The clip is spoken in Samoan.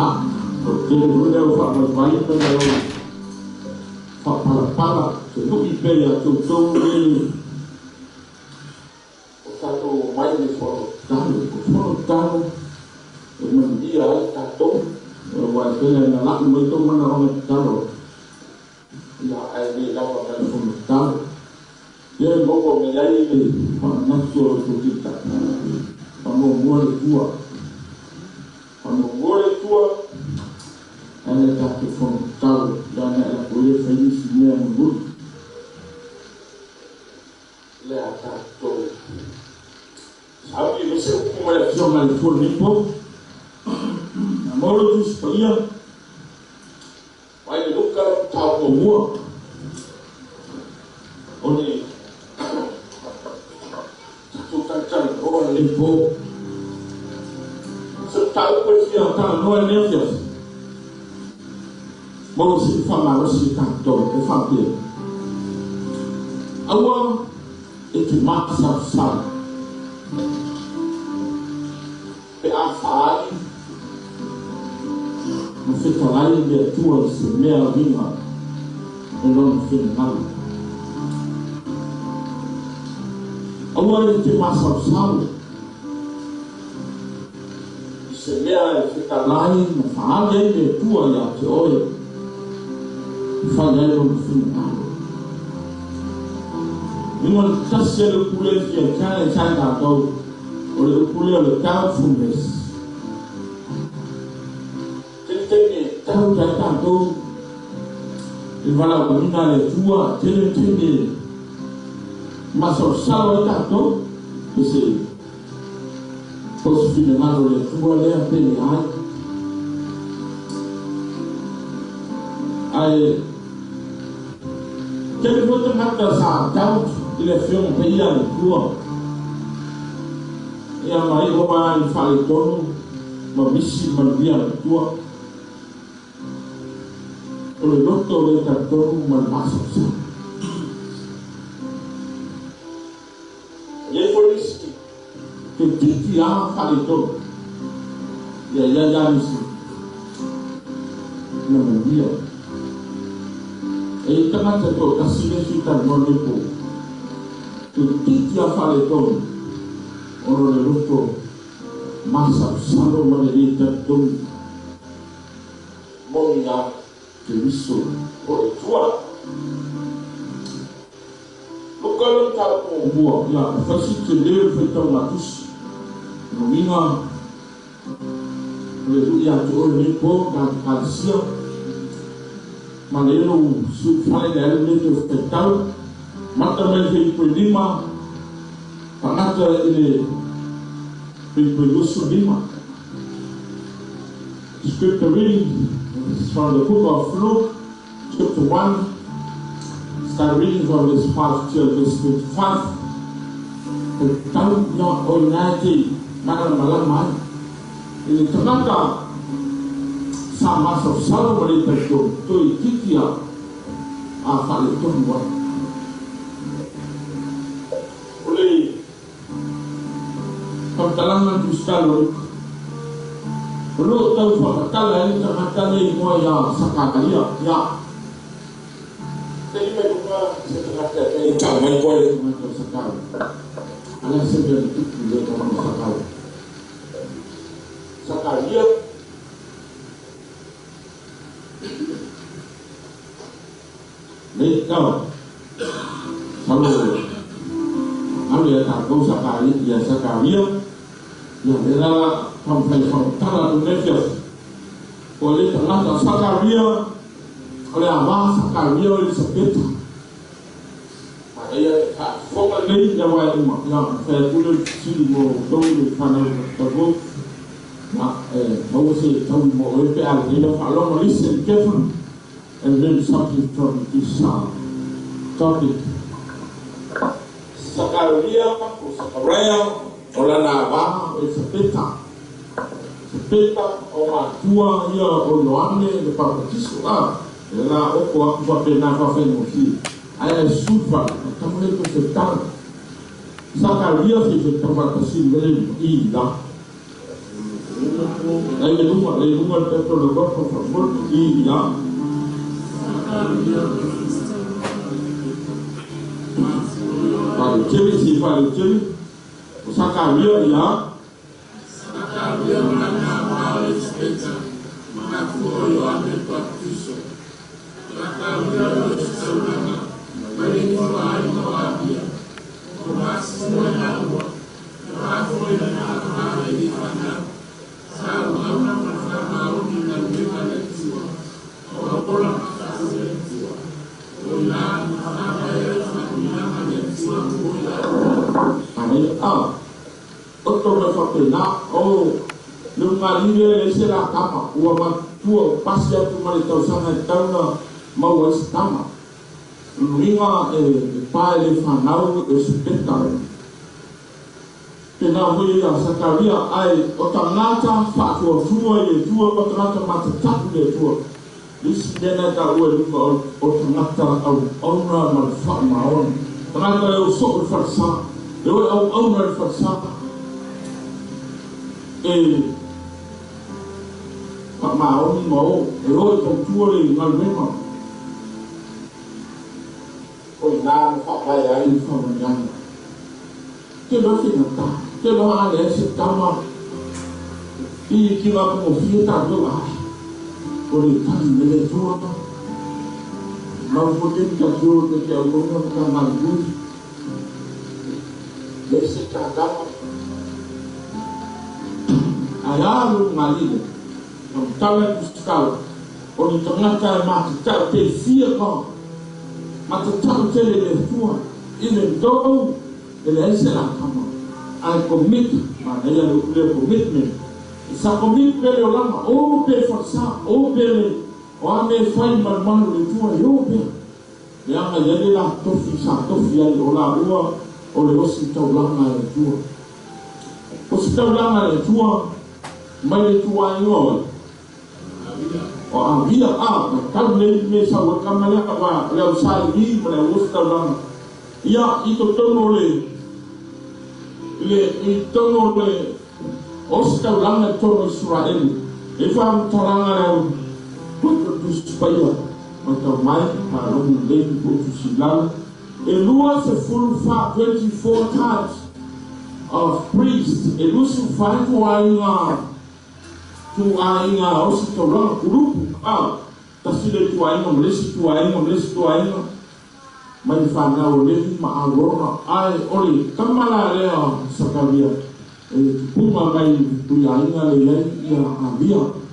Ia, o le tele foi lea o faavaivai ma le o faapalapala, se lui pea ia te outou le o tatou omai i le fono tatalo. O le fono tatalo e manuia ai tatou, aua e tele ina lau mai tou manaoga tatalo atu, ia ae le lava ma le fono tatalo. Ia e maua mai ai le faamanatu o lo outou Taitai, faamuamua le Atua. Faamuamua le Atua, ae le tatou fono tatalo, leaga e lafo ai e fai nisi mea mulimuli. Le a tatou sauni mai se upu mai le Afioga i le Atua lenei po. Na maua le Tusi Paia mai le Luka le mataupu muamua o le tatou talatalanoa lenei po. Se mataupu e fia talanoa i lenei afiafi, maua se faamalosi e tatou e faapea, aua e te masalosalo pe a faaali ma fetalai le Atua i se mea uiga o lona finagalo. Aua e te masalosalo i se mea e fetalai ma faaali ai le Atua ia te oe e fai ai lona finagalo. Uiga le tasi a le upu lea e fia challenge ai tatou, o le upu lea o le doubtfulness. Tele taimi e doubt ai tatou i le valaauina a le Atua, tele taimi e masalosalo ai tatou, pe se po o se finagalo o le Atua lea pe leai. Ae tele foi tagata sa doubt i le Afioga Paia a le Atua, ia ma iu lava i faaletonu ma misi le manuia a le Atua. O le loto le talitonu ma le masalosalo. E i ai foi nisi toeitiiti lava faaletonu, ia i ai lava nisi na manuia. E i ai tagata e toatasi lea e fia talanoa nei po, toeitiiti lava faaletonu ona o le loto masalosalo ma le le talitonu. Moni lava Keriso o le Atua. Luka le mataupu muamua, ia, e fai si tele o le faitauga tusi. O lona uiga, o le lui ia te oe lenei po, na Ekalesia, ma le lou siufale le alu nei toe faitau, mata mai le fuainupea 5, faagata i le fuainupea 25. Scripture reading is from the book of Luke, chapter 1. Start reading from verse 5 till verse 25. Faitau ia o i ina e te malamalama ai i le tagata sa masalosalo ma le talitonu, toeitiiti a a faaletonu ai. O le faamatalaga a le Tusitala o Luka, o lo o tau faamatala ai le tagata le igoa ia Sakaria, ia. Tali mai luga se tagata e tau mai koe le tagata o Sakaria. A le a se mea na tupu i lea tama o Sakaria? Sakaria. Nei tau. Malo alo ia tatou Sakaria, ia Sakaria. Ia lea la taumafai e faamatala atu i lenei afiafi. O le tagata Sakaria, o le ava Sakaria o Elisapeta. Manaia le faafofoga lenei ia aua e uma. Ia, ona fai atu lea o le fesili mo outou le fanau talavou. Ia, e maua se taui mo oe pe a lelei lau faalogo. Listen carefully and learn something from this topic. Sakaria o Sakaraia, o lana ava o Elisapeta. Elisapeta o matua ia o Ioane le Papatiso. A, e la oko aku faapena faafaigofie. Ae a sufa, e tama le toe faitau. Sakaria fia faitau faatasi i le i la. Ai le luga, le luga le pepe o le ropa fa'amole i ia. Fa'aleutele si fa'aleutele o Sakaria ia. Ai a o to me fa'apena o le ugalii le se la tama ua matua o pasi atu ma le tausaga e tauna maua ai se tama luiga e pae le fanau e sepeta pena hui ia Sakaria ai o tagata fa'atuatua i le Atua o tagata matata'u le Atua isi mea na ta'ua i luga o tagata auauna ma le fa'amaoni tagata e oso'o le falesā e oe auauna le falesā e fa'amaoni ma o e oe tautua le galuega o inā na fa'avae ai le fa'amanuiaga ke loa faigata ke loa a leai se tama i kiga pogofie tatou ai o le tali mai le Atua mau foteni tatou te ke auauna ma tagalului le se tataga ae a lo ugalii na matala le tusitala o ni tagata e matata'u pe fia ka matata'u tele le Atua even though e leai se latama ae commit manaia le upu lea commitment sa commit pe le olaga o pe falesa o pe le o a me fai malumalu le Atua e o pea leaga i ai le la tofi sa tofi ai o laua o le osi taulaga e le Atua osi taulaga e le Atua mai le tuaiga o ai o Avia a tau nei me sau e kama lea wa le au sa i ma le au osi taulaga ia i totonu o le i totonu o le osi taulaga i totonu o Israeli e faamatalaga le au tusi paia ma tau mai malogo lelei po tusi lalo e 24, 24 types of priest e 24 tuaiga tuaiga osi taulaga kulupu a tasi le tuaiga ma le isi tuaiga ma le isi tuaiga mai le fanau o Levi ma Arona ae o le tama la lea Sakaria e tupuga mai tuiaiga le iai ia Avia.